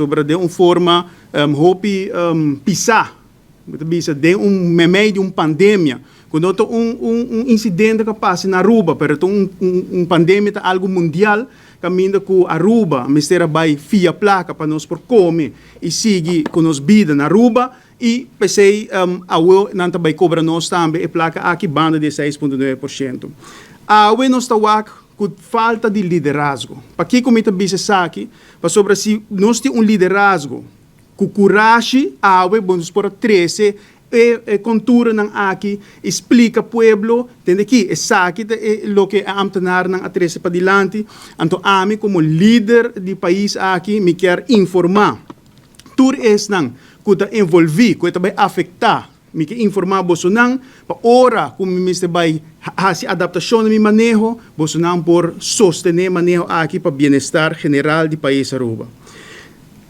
pasobra den un forma hopi pisá, bo ta bisa den un meimei di un pandemia, ku no ta un un insidente ku a pasa na Aruba, pero ta un un pandemia ta algu mundial, kaminda ku Aruba mester a bai fia plaka pa nos por kome i sigui ku nos bida na Aruba, i p'esei awe nan ta bai kobra nos tambe e plaka aki banda di e 6,9%. Awe nos ta wak ku falta di liderazgo. Pakiko mi ta bisa esaki? Pasobra si nos tin un liderazgo ku kurashi, awe bo nos por a trese e e konturanan aki i splika pueblo, tende ki esaki ta e loke e ambtenarnan a trese padilanti. Anto ami komo lider di pais aki mi kier informá tur esnan ku ta envolví, ku e ta bai afektá. Mi ke informá bosonan pa ora ku mi mester bai hasi adaptashon na mi maneho, bosonan por sostené maneho aki pa bienestar general di pais Aruba.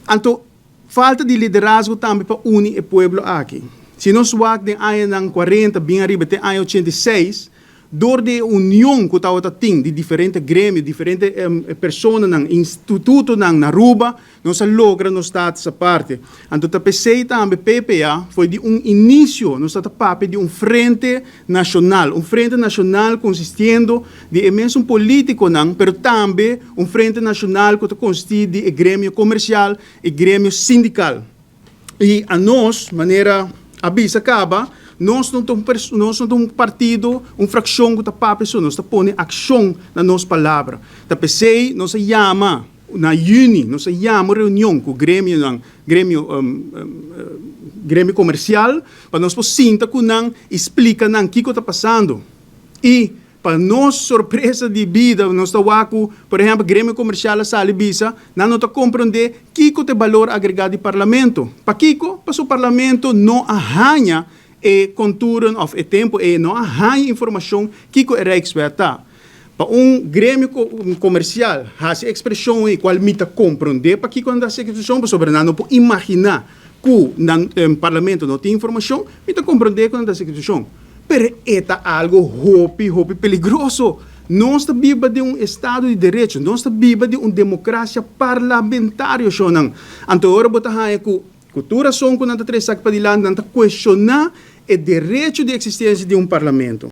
Anto, falta di liderazgo tambe pa uni e pueblo aki. Si nos wak den añanan kuarenta bin ariba te aña 86, Dor di e union ku tabata tin di diferente gremio, diferente personanan, institutonan na Aruba, nos a logra nos status aparte. Anto ta p'esei tambe PPA foi di un inisio nos ta ta papia di un frente nashonal, un frente nashonal konsistiendo di e mesun politikonan, pero tambe un frente nashonal ku ta konsistí di e gremio komersial, e gremio sindikal. I anos, manera a bisa kaba, nos no ta un nos no ta un partido, un frakshon ku ta papia so, nos ta pone akshon na nos palabra. Ta p'esei nos a yama na yüni, nos a yama un reunion ku gremionan, gremio gremio komersial, pa nos por sinta ku nan i splika nan kiko ta pasando. I Pa nos sorpresa di bida, nos ta wak ku, por ehèmpel, gremio komersial a sali bisa, nan no ta komprondé kiko ta e balor agregá di Parlamento. Pakiko? Pasobra Parlamento no a haña e konturen òf e tempu ei no a haña informashon kiko e Rijkswet ta. Pa un gremio komersial hasi ekspreshon ei kual mi ta komprondé pakiko nan ta hasi ekspreshon, pasobra nan no por imaginá ku nan Parlamento no tin informashon, mi ta komprondé ku nan ta hasi ekspreshon. Pero e ta algo hopi, hopi peligroso. Nos ta biba den un estado di derecho, nos ta biba den un democracia parlamentario, shownan. Anto ora bo ta haña cu, cu tur rason cu nan ta trece esaki padilanti, nan ta cuestiona e derecho di existencia di un parlamento.